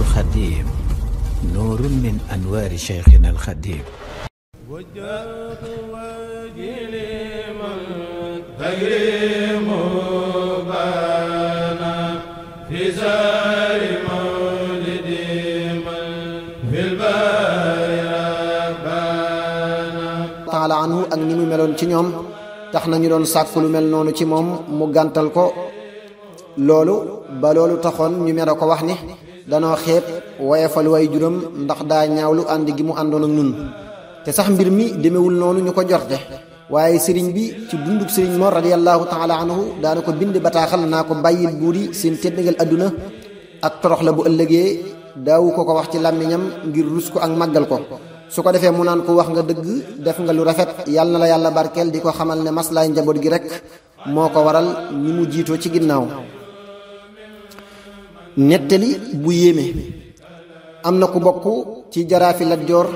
الخديم نور من أنوار شيخنا الخديم وجهت وجهي لمن تكريم بانا في سار مولد من في البايا بانا taala anhu ak ni mu meloon ci ñoom tax nañu doon sàkku lu mel noonu ci moom mu gàntal ko loolu ba loolu taxoon ñu mere ko wax ni danoo xeeb woyefal way juróom ndax daa ñaawlu ànd gi mu àndoon ak ñun te sax mbir mi demewul noonu ñu ko jorte waaye sëriñ bi ci dundub sëriñ Mor radiyallahu taala anhu daana ko bind bataaxal naa ko bàyyil buur yi seen teddangal adduna ak torox la bu ëllëgee daawu ko ko wax ci làmmiñam ngir rus ko ak màggal ko su ko defee mu naan ko wax nga dëgg def nga lu rafet yàlla na la yàlla barkeel di ko xamal ne maslaay njaboot gi rek moo ko waral ñi mu jiitoo ci ginnaaw nettali bu yéeme am na ku bokk ci jaraafi Lat Joor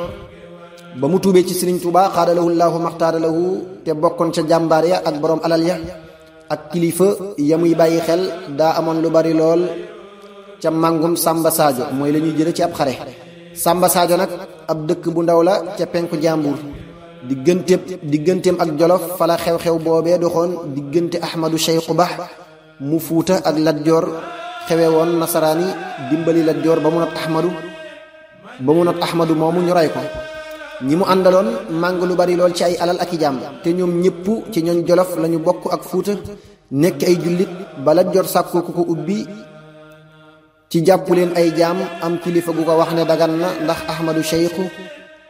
ba mu tuubee ci Sëriñ Tuubaa xaadalahu llaahu maxtaaralahu te bokkoon ca jàmbaar ya ak boroom alal ya ak kilifa ya muy bàyyi xel daa amoon lu bari lool ca màngum Samba Sadio mooy la ñuy jële ci ab xare Samba Sadio nag ab dëkk bu ndaw la ca penku jàmbur digganteem ak Jolof fala xew-xew boobee doxoon diggante Ahmadu Cheikhu Ba mu Fuuta ak Lat Joor xewe woon nasaraani dimbali Lat Joor ba mu not Ahmadu moomu ñu rey ko ñi mu àndaloon màng lu bari lool ci ay alal ak i jaam te ñoom ñëpp ci ñooñ Jolof lañu bokk ak Fuuta nekk ay jullit ba Lat Joor sàkku ku ko ubbi ci jàpp leen ay jaam am kilifa gu ko wax ne dagan na ndax Ahmadu Cheikhu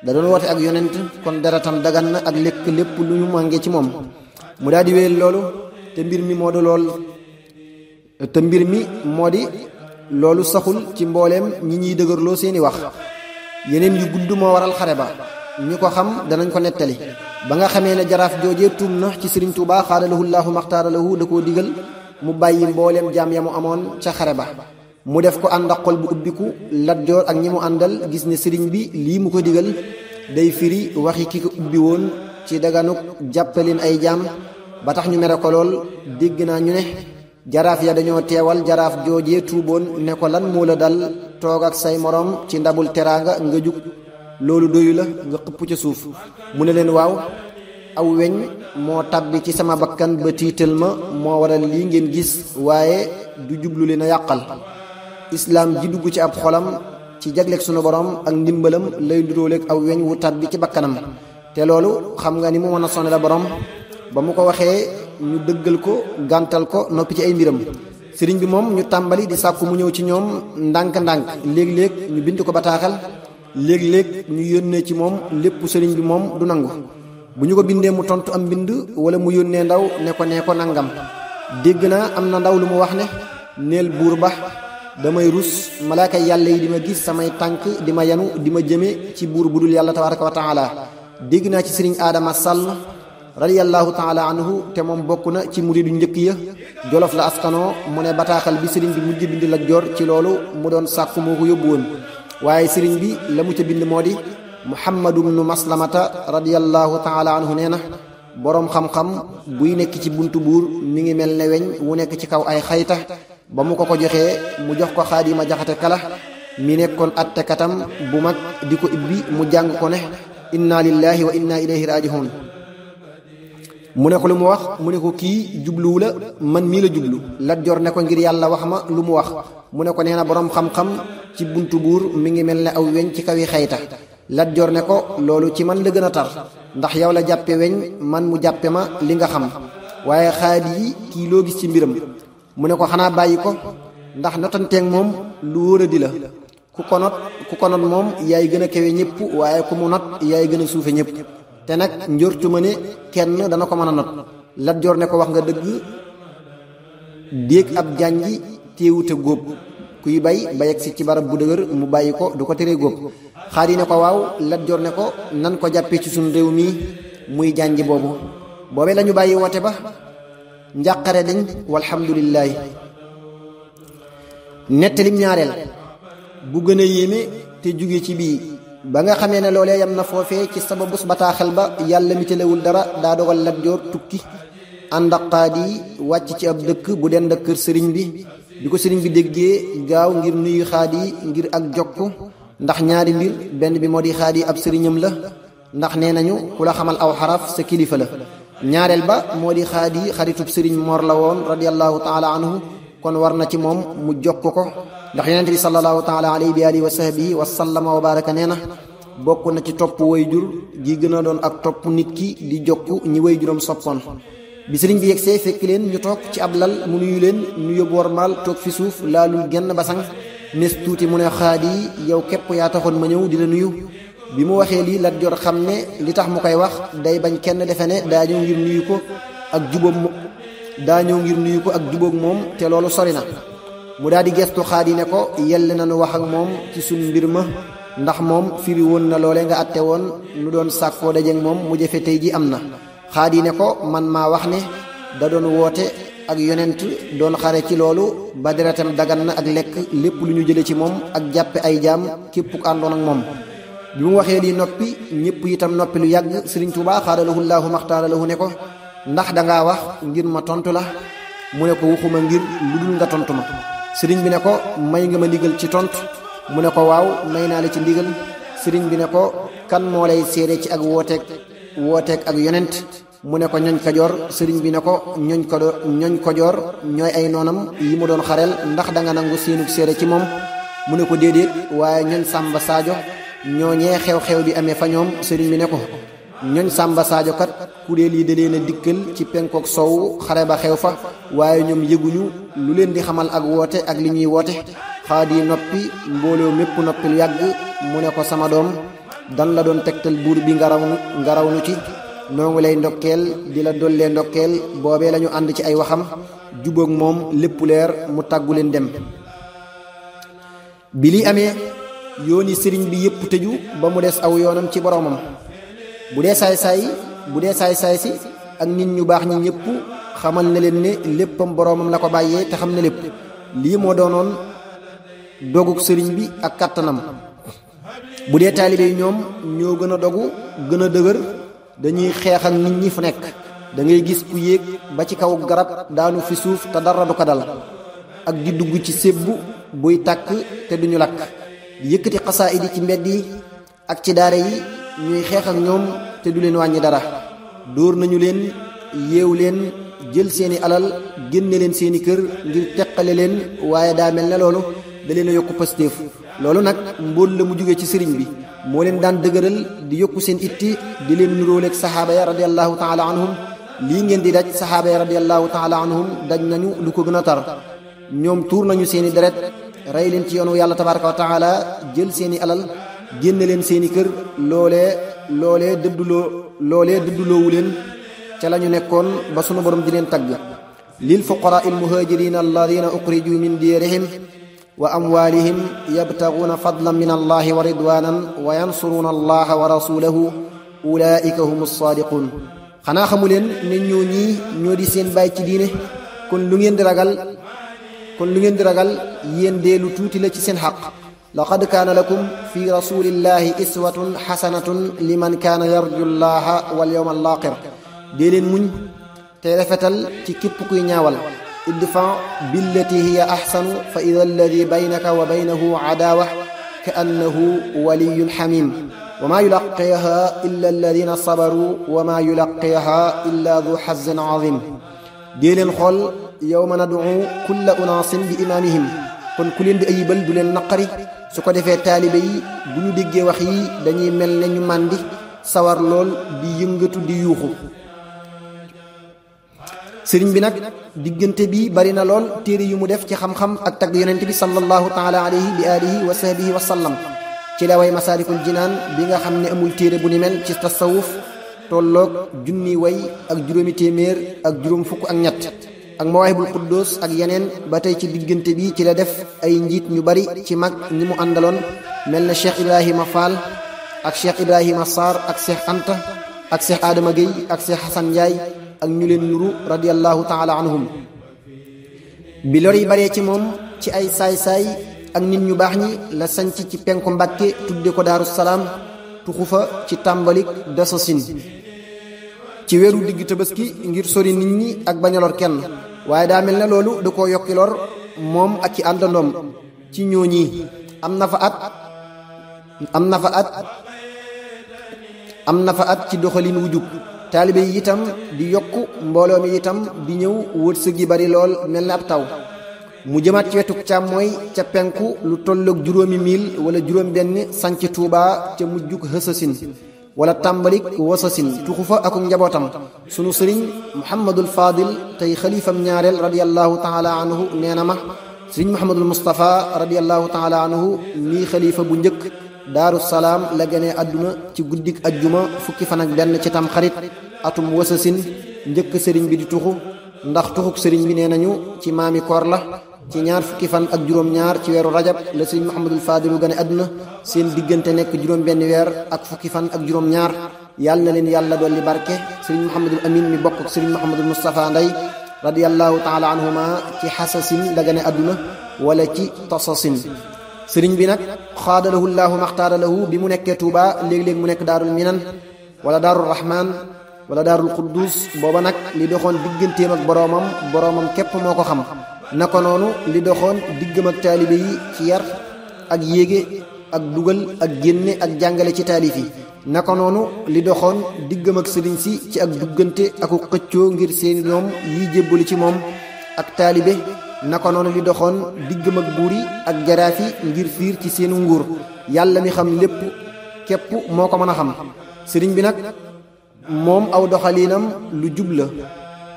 da doon woote ak yonent kon deretam dagan na ak lekk lépp lu ñu màngee ci moom mu daal di wéyal loolu te mbir mi moo di loolu saxul ci mbooleem ñi ñuy dëgërloo seeni wax yeneen yu gudd moo waral xare ba ñu ko xam danañ ko nettali ba nga xamee ne jaraaf joojee tuum na ci Sëriñ Tuubaa xaadalahu llaahu maxtaaralahu da koo digal mu bàyyi mbooleem jaam ya mu amoon ca xare ba mu def ko ànd ak xol bu ubbiku Lat Joor ak ñi mu àndal gis ne sëriñ bi lii mu ko digal day firi waxi ki ko ubbi woon ci daganuk jàppaleen ay jaam ba tax ñu mere ko lool dégg naa ñu ne jaraaf ya dañoo teewal jaraaf joojee tuuboon ne ko lan moo la dal toog ak say moroom ci ndabul teraanga nga jug loolu doyu la nga xëpp ca suuf mu ne leen waaw aw weñ moo tàbbi ci sama bakkan ba tiital ma moo waral lii ngeen gis waaye du jublu leen a yàqal islaam ji dugg ci ab xolam ci jagleeg sunu borom ak ndimbalam lay duróoleeg aw weñ wu tàbbi ci bakkanam te loolu xam nga ni mu mën a sonné la borom ba mu ko waxee ñu dëggal ko gàntal ko noppi ci ay mbiram sëriñ bi moom ñu tàmbali di sàkku mu ñëw ci ñoom ndànk-ndànk léeg-léeg ñu bind ko bataaxal léeg-léeg ñu yónnee ci moom lépp sëriñ bi moom du nangu bu ñu ko bindee mu tontu am mbind wala mu yónnee ndaw ne ko nangam dégg naa am na ndaw lu mu wax ne neel buur ba damay rus malaaka yàlla yi di ma gis samay tànk di ma yanu di ma jëme ci buur bu dul yàlla tabaraka wa taala dégg naa ci sëriñ Adama Sall radiyallahu taala anhu te moom bokk na ci muridu njëkk ya Jolof la askanoo mu ne bataaxal bi sëriñ bi mujj bind Lat Joor ci loolu mu doon sàkku moo ko yóbbu woon waaye sëriñ bi la mu ca bind moo di Muhammadu bnu Maslamata radiyallahu taala anhu nee na boroom xam-xam buy nekk ci buntu buur mi ngi mel ne weñ wu nekk ci kaw ay xayta ba mu ko joxee mu jox ko Xaadima Jaxate Kala mi nekkoon attekatam bu mag di ko ibbi mu jàng ko ne inna lillahi wa inna ilayhi raji'un mu ne ko lu mu wax mu ne ko kii jubluwu la man mii la jublu Lat Joor ne ko ngir yàlla wax ma lu mu wax mu ne ko nee na boroom xam-xam ci buntu buur mi ngi mel ne aw weñ ci kawi xayta Lat Joor ne ko loolu ci man la gën a tar ndax yow la jàppe weñ man mu jàppe ma li nga xam waaye Xaadi yi kii loo gis ci mbiram mu ne ko xanaa bàyyi ko ndax notanteeg moom lu wóor a di la ku ko not moom yaay gën a kawe ñëpp waaye ku mu not yaay gën a suufe ñëpp te nag njortu ma ne kenn dana ko mën a not Lat Joor ne ko wax nga dëgg déeg ab jànji téewute góob kuy bay ba yegg si ci barab bu dëgër mu bàyyi ko du ko teree góob Xaadi ne ko waaw Lat Joor ne ko nan ko jàppee ci suñu réew mi muy jànji boobu boobee lañu bàyyi woote ba njàqare dañ walhamdulillaahi nettalim ñaareel bu gën a yéeme te jóge ci bii ba nga xamee ne loolee yam na foofee ci sababus bataaxel ba yàlla mi telewul dara daa dogal Lat Joor tukki ànd ak Xaadi wàcc ci ab dëkk bu dend ak kër sëriñ bi bi ko sëriñ bi déggee gaaw ngir nuyu xaadi ngir ak jokk ndax ñaari mbir benn bi moo di xaadi ab sëriñam la ndax nee nañu ku la xamal aw xaraf sa kilifa la ñaareel ba moo di xaadi xaritub sëriñ Mor la woon radiyallahu taala anhu kon war na ci moom mu jokk ko ndax yonent bi sallallahu taala alayhi bi alihi wa sahbihi wa sallama wa baraka nee na bokk na ci topp wayjur gi gën a doon ak topp nit ki di jokk ñi wayjuram soppoon bi sëriñ bi yegsee fekk leen ñu toog ci ab lal mu nuyu leen nu yóbbu wormaal toog fi suuf laalul genn basang nes tuuti mu ne xaadi yow képp yaa taxoon ma ñëw di la nuyu bi mu waxee lii Lat Joor xam ne li tax mu koy wax day bañ kenn defe ne daa ñëw ngir nuyu ko ak jubóog moom te loolu sori na mu daal di gestu xaadi ne ko yell na nu wax ak moom ci suñ mbir ma ndax moom firi woon na loole nga atte woon nu doon sàkkoo dajeek moom mu jëfe tey ji am na xaadi ne ko man maa wax ne da doon woote ak yonent doon xare ci loolu ba deretam dagan na ak lekk lépp lu ñu jële ci moom ak jàppe ay jaam képp ku àndoon ak moom bi mu waxee lii noppi ñëpp itam noppi lu yàgg Sëriñ Tuubaa xaadalahu llaahu maxtaara lahu ne ko ndax dangaa wax ngir ma tontu la mu ne ko waxuma ngir lu dul nga tontu ma sëriñ bi ne ko may nga ma ndigal ci tontu mu ne ko waaw may naa la ci ndigal sëriñ bi ne ko kan moo lay seede ci ak wooteek ak yonent mu ne ko ñoñ Kajoor sëriñ bi ne ko ñoñ Kajoor ñooy ay noonam yi mu doon xareel ndax danga nangu seenug seede ci moom mu ne ko déedéet waaye ñoñ Sàmba Saajo ñooñee xew-xew bi amee fa ñoom sëriñ bi ne ko ñoñ Sàmba Saajo kat kuréel yi da leen a dikkal ci penkook soowu xare ba xew fa waaye ñoom yëguñu lu leen di xamal ak woote ak li ñuy woote xaadi noppi mbooloo mépp noppi lu yàgg mu ne ko sama doom dan la doon tegtal buur bi nga raw nu ci noo ngi lay ndokkeel di la dollee ndokkeel boobee lañu ànd ci ay waxam jubóog moom lépp leer mu tàggu leen dem bi li amee yooni sëriñ bi yépp tëju ba mu des aw yoonam ci boroomam bu dee saay-saay si ak nit ñu baax ñi ñëpp xamal na leen ne léppam boroomam la ko bàyyee te xam ne lépp lii moo doonoon doguk sëriñ bi ak kàttanam bu dee taalibe yi ñoom ñoo gën a dogu gën a dëgër dañuy xeex ak nit ñi fu nekk da ngay gis ku yéeg ba ci kaw garab daanu fi suuf te dara du ko dal ak di dugg ci sébbu buy tàkk te duñu lakk di yëkkati xasaayid ci mbedd yi ak ci daara yi ñuy xeex ak ñoom te du leen wàññi dara dóor nañu leen yeew leen jël seeni alal génne leen seeni kër ngir teqale leen waaye daa mel ne loolu da leen a yokku pastéef loolu nag mbóol la mu jóge ci sëriñ bi moo leen daan dëgëral di yokku seen itti di leen nuróoleeg saxaaba ya radiallahu taala anhum lii ngeen di daj saxaaba ya radiallahu taala anhum daj nañu lu ko gën a tar ñoom tuur nañu seeni deret rey leen ci yoonu yàlla tabaraka wa taala jël seeni alal génne leen seeni kër loolee dëdduloowu leen ca la ñu nekkoon ba sunu borom di leen tagg lil fuqaraa il muhaajiriina alladina uxriju min diyarihim wa amwaalihim yabtaguuna fadlan min allahi wa ridwanan wa yansuruuna allaha wa rasulahu ulaika hum saadiquun xanaa xamu leen ne ñoo ñii ñoo di seen baay ci diine kon lu ngeen di ragal yéen dee lu tuuti la ci seen xaq laqad kaana lakum fi rasulillahi iswatun xasanatun liman kaana yarju llaha wal yawma al aaxir dee leen muñ te rafetal ci képp kuy ñaawal idfa billati hiya axsanu fa ida alladi baynaka wa baynahu cadaawa ka annahu waliyun xamim wa maa yulaqiyaha illa alladina sabaru wa maa yulaqiyaha illa du xazin azim dee leen xool yawma nad'u kulla unaasin bi imaamihim kon ku leen di ayibal du leen naqari su ko defee taalibe yi bu ñu déggee wax yi dañuy mel ne ñu màndi sawar lool di yëngatu di yuuxu sëriñ bi nag diggante bi bari na lool téere yu mu def ci xam-xam ak tagg yonent bi sallallahu taala alayhi bi alihi wa sahbihi wa sallam ci la way masaalikul jinaan bi nga xam ne amul téere bu ni mel ci tasawuf tolloog junni way ak juróomi téeméer ak juróom fukk ak ñett ak mawaahibul quddus ak yeneen ba tey ci diggante bi ci la def ay njiit ñu bari ci mag ñi mu àndaloon mel na Cheikh Ibrahima Fall ak Cheikh Ibrahima Sarr ak Cheikh Anta ak Cheikh Adama Gueye ak Cheikh Hassan Ndiaye ak ñu leen nuru radiyallahu taala anhum bi lor yi baree ci moom ci ay saay-saay ak nit ñu baax ñi la sanc ci penku Mbàkke tudde ko Daaru Salaam tuxu fa ci tàmbalik dasasin ci weeru digg tabaski ngir sori nit ñi ak bañ a lor kenn waaye daa mel ne loolu da koo yokki lor moom ak ci àndandoom ci ñooñi am na fa at ci doxalin wu jub. taalibe yi itam di yokku, mbooloo mi itam di ñëw, wërsëg yi bari lool mel na ab taw. mu jëmaat ci wetuk càmmooy ca penku lu tolloog juróomi mil wala juróom benn sanc Tuuba ca mujjug Hësasin wala tàmbalik Wasasin tuxu fa akuk njabootam. sunu sëriñ Muhammadul Fadil tey xalifam ñaareel radiyallahu taala anhu nee na ma sëriñ Muhammadul Mustafa radiyallahu taala anhu mii xalifa bu njëkk Daaru Salaam la gënee àdduna ci guddik ajjuma fukki fan ak benn ci tam xarit atum Wasasin njëkk sëriñ bi di tuxu, ndax tuxuk sëriñ bi nee nañu ci maami koor la. ci ñaar fukki fan ak juróom-ñaar ci weeru rajab la sëriñ Muhammadul Fadilu gane àdduna, seen diggante nekk juróom benn weer ak fukki fan ak juróom-ñaar. yàlla na leen yàlla dolli barke. sëriñ Muhammadul Amin mi bokk ak sëriñ Muhammadul Mustafa Ndey radiyallahu taala anhuma ci Xasasin la gane àdduna wala ci Tasasin. sëriñ bi nag xaadalahu llaahu maxtaaralahu bi mu nekkee Tuuba léeg-léeg mu nekk Daarul Minan wala Daarul Rahman wala Daarul Quddus. booba nag li doxoon digganteem ak boroomam képp moo ko xam. naka noonu li doxoon diggam ak taalibe yi ci yar ak yéege ak dugal ak génne ak jàngale ci taalif yi. naka noonu li doxoon diggam ak sëriñ si ci ak duggante aku xëccoo ngir seeni ñoom yi jébbali ci moom ak taalibe. naka noonu li doxoon diggam ak buur yi ak jaraaf yi ngir fiir ci seenu nguur. yàlla mi xam lépp képp moo ko mën a xam. sëriñ bi nag moom aw doxaliinam lu jub la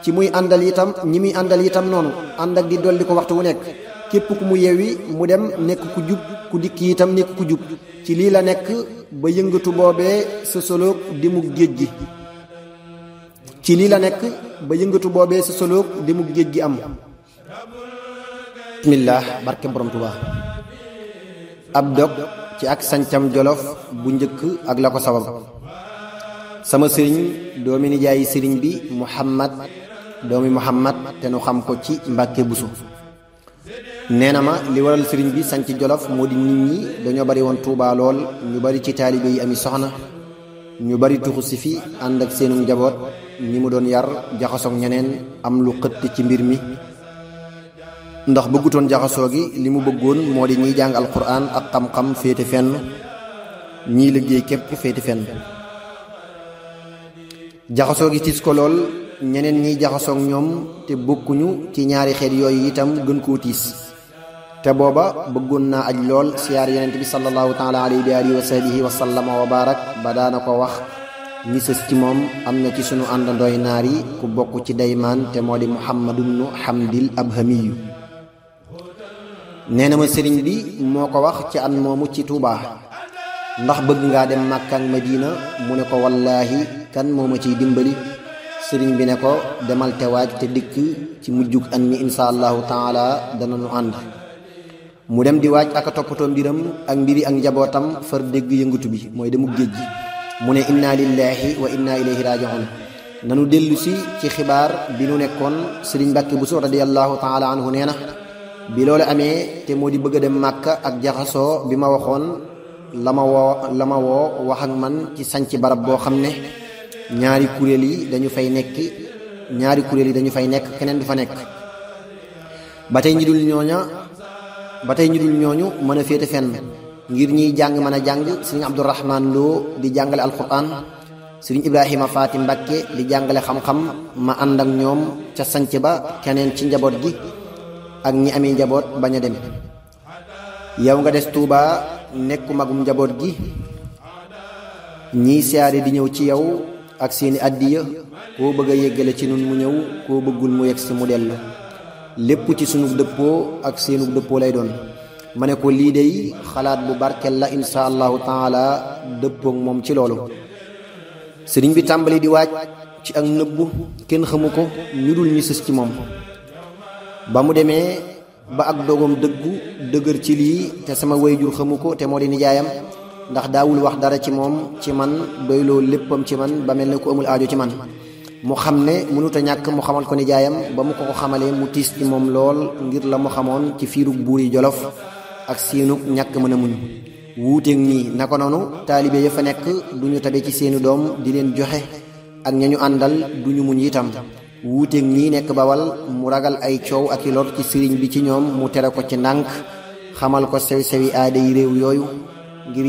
ci muy àndal itam ñi muy àndal itam noonu ànd ak di dolli ko waxtu wu nekk. képp ku mu yewwi mu dem nekk ku jub, ku dikk itam nekk ku jub. ci lii la nekk ba yëngatu boobee sosoloog demuk géej gi. ci lii la nekk ba yëngatu boobee sosoloog demuk géej gi am. bismillah barke borom Tuubaa. ab dog ci ak sancam Jolof bu njëkk ak la ko sabab. sama sëriñ doomi nijaayi sëriñ bi doomi Muhammad te nu xam ko ci Mbàkke Buso nee na ma li waral sëriñ bi sanc Jolof moo di nit ñi dañoo bari woon Tuuba lool. ñu bari ci taalibe yi ami soxna, ñu bari tuxu si fi ànd ak seenu njaboot. ñi mu doon yar jaxasoog ñeneen am lu xëtt ci mbir mi, ndax bëggutoon jaxasoo gi. li mu bëggoon moo di ñiy jàng alquran ak xam-xam féete fenn, ñiy liggéey képp féete fenn. jaxasoo gi tiis ko lool. ñeneen ñiy jaxasoog ñoom te bokkuñu ci ñaari xeet yooyu itam gën koo tiis. te booba bëggoon naa aj lool siyaar yonent bi sallallahu taala alayhi wa sahbihi wa sallama wa barak ba daana ko wax ñi sës ci moom am na ci sunu àndandooy naar yi ku bokk ci daymaan te moo di Muhammadu bnu Hamdil Abhamiyu. nee na ma sëriñ bi moo ko wax ci an moomu ci Tuubaa, ndax bëgg ngaa dem Makka ak Madina. mu ne ko wallaahi kan moo ma ciy dimbali. sëriñ bi ne ko demal te waaj te dikk ci mujjug an mi insha allahu taala dana nu ànd. mu dem di waaj ak a toppatoo mbiram ak mbiri ak njabootam far dégg yëngatu bi mooy demu géej gi. mu ne inna lillahi wa inna ilayhi raji'un. nanu dellu si ci xibaar bi nu nekkoon. sëriñ Mbàkke Buso radiyallahu taala anhu nee na bi loolu amee te moo di bëgg a dem Màkka ak jaxasoo bi ma waxoon la ma woo wax ak man ci sanc barab boo xam ne ñaari kuréel yi dañu fay nekk keneen du fa nekk. ba tey ñi dul ñooñu mën a féete fenn ngir ñiy jàng mën a jàng. sëriñ Abdourahman Lo di jàngale alquran, sëriñ Ibrahima Faati Mbàkke di jàngale xam-xam. ma ànd ak ñoom ca sanc ba, keneen ci njaboot gi ak ñi amee njaboot bañ a dem. yow nga des Tuuba nekku magum njaboot gi. ñiy siyaare di ñëw ci yow ak seeni addiya. koo bëgg a yéggale ci nun mu ñëw, koo bëggul mu yegg si mu dellu. lépp ci sunu dëppoo ak seenu dëppoo lay doon. ma ne ko lii dey xalaat bu barkel la insha allahu taala dëppoog moom ci loolu. sëriñ bi tàmbali di waaj ci ak nëbbu, kenn xamu ko ñu dul ñi sës ci moom. ba mu demee ba ak dogoom dëgër ci lii te sama wayjur xamu ko te moo di nijaayam, ndax daawul wax dara ci moom ci man, doyloo léppam ci man ba mel ne ku amul aajo ci man. mu xam ne mënut a ñàkk mu xamal ko nijaayam. ba mu ko xamalee mu tiis ci moom lool ngir la mu xamoon ci fiirug buuri Jolof ak seenug ñàkk mën a muñ. wuuteeg nii naka noonu taalibe ya fa nekk duñu tabe ci seeni doom di leen joxe ak ñañu àndal duñu muñ itam. wuuteeg ñii nekk Bawal mu ragal ay coow ak i lor ci sëriñ bi ci ñoom mu tere ko ci ndànk xamal ko sew-sewi aada yi réew yooyu ngir